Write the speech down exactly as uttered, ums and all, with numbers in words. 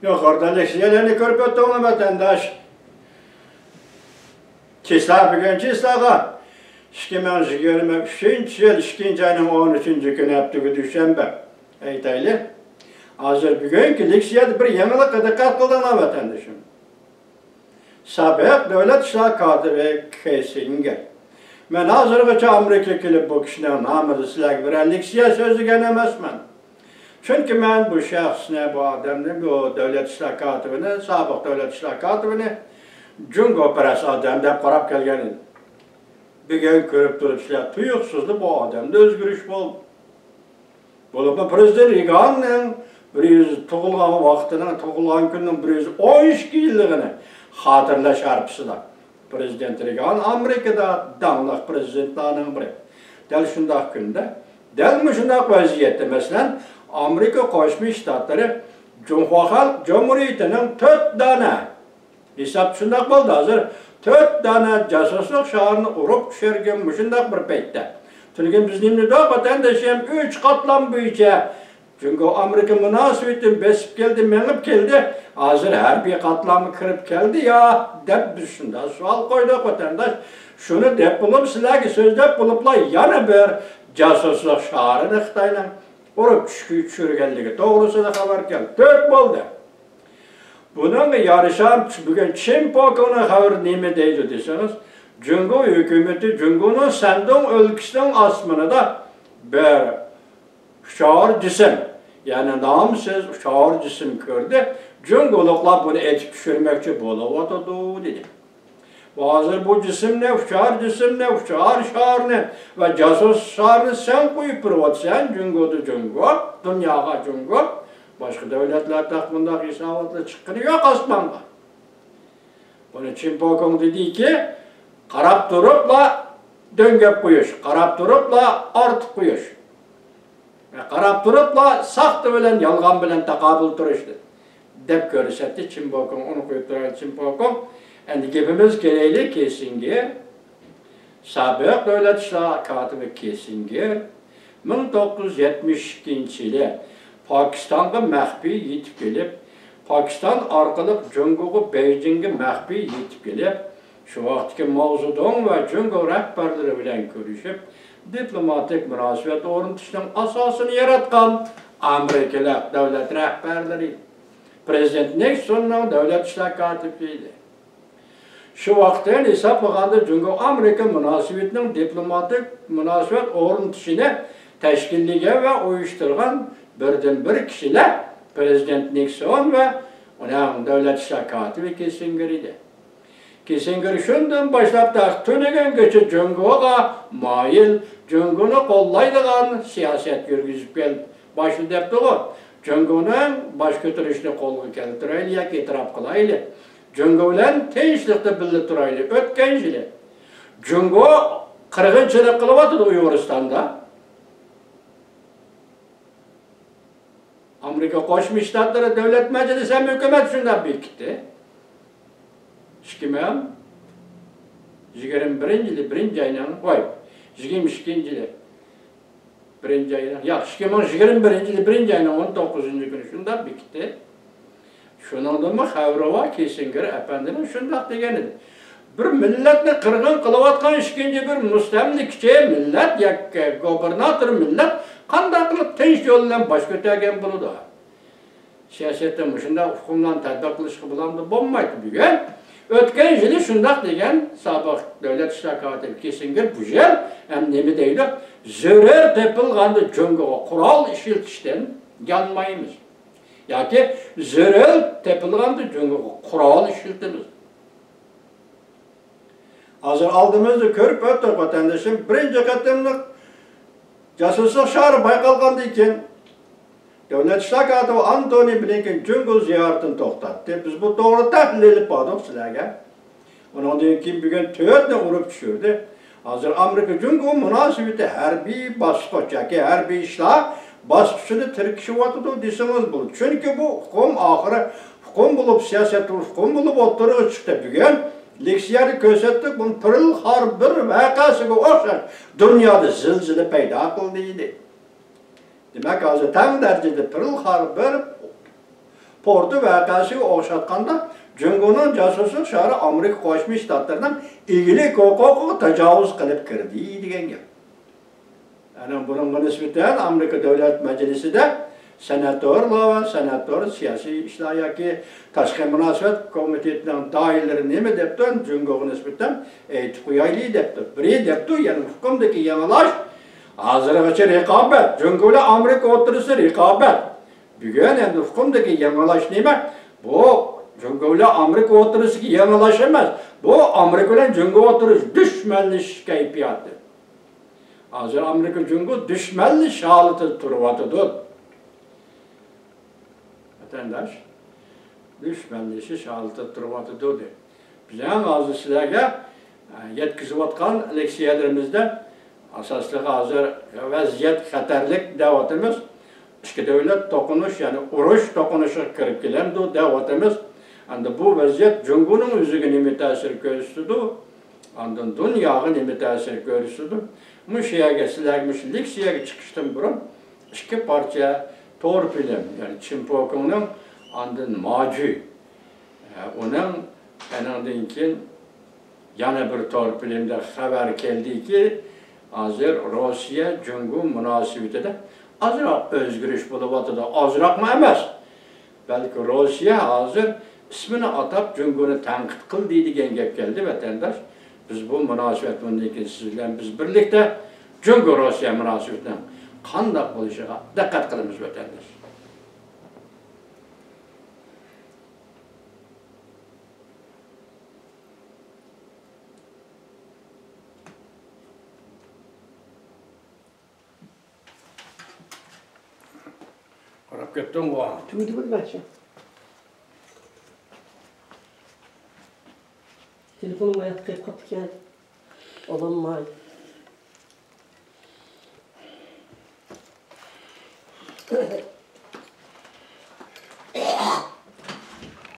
يۇقىرىدا لېكسىيەلەرنى كۆرۈپ ئۆتتۈڭلار، ۋەتەنداش. چىسلا، بۈگۈن چىسلاغا، ئىككى مىڭ يىگىرمە ئۈچىنچى يىل ئىككىنچى ئاينىڭ ئون ئۈچىنچى كۈنى، ھەپتىگە دۈشەنبە. ئېيتايلى، ھازىر بۈگۈنكى لېكسىيەدە بىر يېڭىلىققا دىققەت قىلدىڭلار، ۋەتەندىشىم. سابىق دۆلەت ئىشلار كاتىپى كىسسىنگېر. مەن ھازىرغىچە ئامېرىكىغا كېلىپ، بۇ كىشىنىڭ نامىدا سىلەرگە بىرەر لېكسىيە سۆزلىگەن ئەمەسمەن. چۈنكى مەن بۇ شەخسنى، بۇ ئادەمنى، بۇ دۆلەت ئىشلار كاتىپىنى، سابىق دۆلەت ئىشلار كاتىپىنى جۇڭگوپەرەس ئادەم دەپ قاراپ كەلگەن ئىدىم. بۈگۈن كۆرۈپ تۇرۇپسىلەر، تۇيۇقسىزلا بۇ ئادەمدە ئۆزگىرىش بولدى. بولۇپمۇ پىرېزىدېنت رېيگاننىڭ بىر يۈز تۇغۇلغان ۋاقتىنىڭ، تۇغۇلغان كۈنىنىڭ بىر يۈز ئون ئىككى يىللىقىنى خاتىرىلەش ھارپىسىدا، پىرېزىدېنت رېيگان ئامېرىكىدا داڭلىق پىرېزىدېنتلارنىڭ بىرى. دەل شۇنداق كۈندە، دەل مۇشۇنداق ۋەزىيەتتە، مەسىلەن، ئامېرىكا قوشما شتاتلىرى جۇڭخۇا خەلق جۇمھۇرىيىتىنىڭ تۆت دانە، ھېساب شۇنداق بولدى ھازىر، تۆت دانە جاسۇسلۇق شارىنى ئۇرۇپ چۈشۈرگەن مۇشۇنداق بىر پەيتتە. تۈنۈگۈن بىز نېمە دېدۇق، ۋەتەندىشىم؟ ئۈچ قاتلام بويىچە جۇڭگو ئامېرىكا مۇناسىۋىتىنى بېسىپ كەلدى، مېڭىپ كەلدى. ھازىر ھەربىي قاتلامغا كىرىپ كەلدى يا دەپ بىز شۇنداق سوئال قويدۇق، ۋەتەنداش. شۇنى دەپ بولۇپ، سىلەرگە سۆزلەپ بولۇپلا، يەنە بىر جاسۇسلۇق شارىنى خىتاينىڭ ئۇرۇپ چۈشكە چۈشۈرگەنلىكى توغرىسىدا خەۋەر كەلدى. تۆت بولدى. بۇنىڭغا يارىشا، بۈگۈن چىن پوكىڭنىڭ خەۋىرى نېمە دەيدۇ دېسىڭىز، جۇڭگو ھۆكۈمىتى جۇڭگونىڭ سەندۇڭ ئۆلكىسىنىڭ ئاسمىنىدا بىر ئۇچار جىسىم، يەنى نامسىز ئۇچار جىسىم كۆردى، جۇڭگولۇقلار بۇنى ئېتىپ چۈشۈرمەكچى بولۇۋاتىدۇ، دېدى. ھازىر بۇ جىسىمنى، ئۇچار جىسىمنى، ئۇچار شارنى ۋە جاسۇس شارنى سەن قويۇپ بېرىۋاتىسەن، جۇڭگودا جۇڭگو، دۇنياغا جۇڭگو. باشقا دۆلەتلەر تېخى بۇنداق ھېساباتلار چىققىنى يوق ئاسمانغا. بۇنى چىن پوكىڭ دېدىكى، قاراپ تۇرۇپلا دۆڭگەپ قويۇش، قاراپ تۇرۇپلا ئارتىپ قويۇش. قاراپ تۇرۇپلا ساختا بىلەن، يالغان بىلەن تاقابىل تۇرۇشنى دەپ كۆرسەتتى چىن پوكىڭ. ئۇنى قويۇپ تۇرايلى، چىن پوكىڭ. ئەمدى گېپىمىزگە كېلەيلى، كىسسىنگېر. سابىق دۆلەت ئىشلار كاتىپى كىسسىنگېر مىڭ توققۇز يۈز يەتمىش ئىككىنچى يىلى پاكىستانغا مەخپىي يېتىپ كېلىپ، پاكىستان ئارقىلىق جۇڭگوغا، بېيجىڭگە مەخپىي يېتىپ كېلىپ، شۇ ۋاقىتتىكى ماۋزېدۇڭ ۋە جۇڭگو رەھبەرلىرى بىلەن كۆرۈشۈپ، دىپلوماتىك مۇناسىۋەت ئورنىتىشنىڭ ئاساسىنى ياراتقان ئامېرىكىلىق دۆلەت رەھبەرلىرى، پىرېزىدېنت نىكسوننىڭ دۆلەت ئىشلار كاتىپى ئىدى. شۇ ۋاقىتتىن ھېسابلىغاندا، جۇڭگو ئامېرىكا مۇناسىۋىتىنىڭ دىپلوماتىك مۇناسىۋەت ئورنىتىشىنى تەشكىللىگەن ۋە ئۇيۇشتۇرغان بىردىنبىر كىشىلەر پىرېزىدېنت نىكسون ۋە ئۇنىڭ دۆلەت ئىشلار كاتىپى كىسسىنگېر ئىدى. كىسسىنگېر شۇندىن باشلاپ تېخى تۈنۈگۈنگىچە جۇڭگوغا مايىل، جۇڭگونى قوللايدىغان سىياسەت يۈرگۈزۈپ كەل-، باشلىدى دەپتىغۇ. جۇڭگونىڭ باش كۆتۈرۈشىنى قولغا كەلتۈرەيلى ياكى ئېتىراپ قىلايلى. جۇڭگو بىلەن تىنچلىقتا بىللە تۇرايلى. ئۆتكەن يىلى جۇڭگو قىرغىنچىلىق قىلىۋاتىدۇ ئۇيغۇرىستاندا. ئامېرىكا قوشما شتاتلىرى دۆلەت مەجلىسى ھەم ھۆكۈمەت شۇنداق بېكىتتى. ئىككى مىڭ يىگىرمە بىرىنچى يىلى بىرىنچى ئاينىڭ، ۋاي، يىگىرمە ئىككىنچى يىلى بىرىنچى ئاينىڭ، ياق، ئىككى مىڭ يىگىرمە بىرىنچى يىلى بىرىنچى ئاينىڭ ئون توققۇزىنچى كۈنى شۇنداق بېكىتتى. شۇنىڭدىنمۇ خەۋىرى بار، كىسسىنگېر ئەپەندىنىڭ شۇنداق دېگەنىدى. بىر مىللەتنى قىرغىن قىلىۋاتقان ئىككىنچى بىر مۇستەملىكىچى مىللەت ياكى گوبىرناتور مىللەت قانداق قىلىپ تىنچ يول بىلەن باش كۆتەرگەن بولىدۇ؟ سىياسەتتە مۇشۇنداق ئۇقۇملارنى تەتبىق قىلىشقا بولامدۇ؟ بولمايدۇ بۈگۈن. ئۆتكەن يىلى شۇنداق دېگەن سابىق دۆلەت ئىشلار كاتىپى كىسسىنگېر بۇ يىل ھەم نېمە دەيدۇ؟ زۆرۈر تېپىلغاندا جۇڭگوغا قورال ئىشلىتىشتىن يانمايمىز. ياكى زۆرۈر تېپىلغاندا جۇڭگوغا قورال ئىشلىتىمىز. ھازىر ئالدىمىزدا كۆرۈپ ئۆتتۇق، ۋەتەندىشىم، بىرىنچى قېتىملىق جاسۇسلۇق شارى بايقالغاندىن كېيىن، دۆلەت ئىشلار كاتىپى ئانتونى بلىنكېن جۇڭگو زىيارىتىنى توختاتتى. بىز بۇ توغرىدا تەھلىل ئېلىپ باردۇق سىلەرگە. ئۇنىڭدىن كېيىن بۈگۈن تۆتنى ئۇرۇپ چۈشۈردى. ھازىر ئامېرىكا جۇڭگو مۇناسىۋىتى ھەربىي باسقۇچ ياكى ھەربىي ئىشلار باسقۇچىدا تىركىشىۋاتىدۇ دېسىڭىز بولىدۇ. چۈنكى بۇ ئۇقۇم ئاخىرى ئۇقۇم بولۇپ، سىياسەت ئۇقۇم بولۇپ ئوتتۇرىغا چىقتى. بۈگۈن لېكسىيەدە كۆرسەتتۇق، بۇ پېرل خاربور ۋەقەسىگە ئوخشاش دۇنيادا زىلزىلە پەيدا قىلدى دېدى. دېمەك، ھازىر تەڭ دەرىجىدە پېرل خاربور پورتو ۋەقەسىگە ئوخشاتقاندا، جۇڭگونىڭ جاسۇسلۇق شارى ئامېرىكا قوشما شتاتلىرىنىڭ ئىگىلىك ھوقۇقىغا تاجاۋۇز قىلىپ كىردى دېگەن گەپ. يەنى بۇنىڭغا نىسبەتەن ئامېرىكا دۆلەت مەجلىسىدە سېناتورلار ۋە سېناتور سىياسىي ئىشلار ياكى تاشقى مۇناسىۋەت كومىتېتىنىڭ دائىرىلىرى نېمە دەپتۇ؟ جۇڭگوغا نىسبەتەن ئېيتىپ قويايلى دەپتۇ. بىرى دەپتۇ، يەنى ئۇقۇمدىكى يېڭىلاش، ھازىرغىچە رىقابەت، جۇڭگو بىلەن ئامېرىكا ئوتتۇرىسىدا رىقابەت. بۈگۈن ئەمدى ئۇقۇمدىكى يېڭىلاش نېمە؟ بۇ جۇڭگو بىلەن ئامېرىكا ئوتتۇرىسىدىكى يېڭىلاش ئەمەس. بۇ ئامېرىكا بىلەن جۇڭگو ئوتتۇرىسىدا دۈشمەنلىشىش كەيپىياتى. ھازىر ئامېرىكا جۇڭگو دۈشمەنلىشىش ھالىتىدە تۇرۇۋاتىدۇ. ۋەتەنداش، دۈشمەنلىشىش ھالىتىدە تۇرۇۋاتىدۇ دەپ. بىز ھەم ھازىر سىلەرگە، ئە، يەتكۈزۈۋاتقان لېكسىيەلىرىمىزدە ئاساسلىقى ھازىر ۋەزىيەت خەتەرلىك دەۋاتىمىز. ئىككى دۆلەت توقۇنۇش، يەنى ئۇرۇش توقۇنۇشىغا كىرىپ كېلەمدۇ دەۋاتىمىز. ئەمدى بۇ ۋەزىيەت جۇڭگونىڭ ئۆزىگە نېمە تەسىر كۆرسىتىدۇ؟ ئاندىن دۇنياغا نېمە تەسىر كۆرسىتىدۇ؟ مۇشۇ يەرگە سىلەرگە، مۇشۇ لېكسىيەگە چىقىشتىن بۇرۇن ئىككى پارچە تور فىلىم، يەنى چىن پوكىڭنىڭ، ئاندىن ماجۈ، ئۇنىڭ، ئەنىڭدىن كېيىن يەنە بىر تور فىلىمدە خەۋەر كەلدىكى، ھازىر روسىيە جۇڭگو مۇناسىۋىتىدە ئازراق ئۆزگىرىش بولۇۋاتىدۇ. ئازراقمۇ ئەمەس، بەلكى روسىيە ھازىر ئىسمىنى ئاتاپ جۇڭگونى تەنقىد قىلدى دېگەن گەپ كەلدى، ۋەتەنداش. بىز بۇ مۇناسىۋەت، بۇندىن كېيىن سىز بىلەن بىز بىرلىكتە جۇڭگو روسىيە مۇناسىۋىتىنىڭ قانداق بولۇشىغا دىققەت قىلىمىز، ۋەتەنداش. قاراپ كەتتىڭغۇ؟ تۈگىدى بىر نەرسە. تېلېفونۇم ئاياقتا قېلىپ قاپتىكەن. ئالالماي.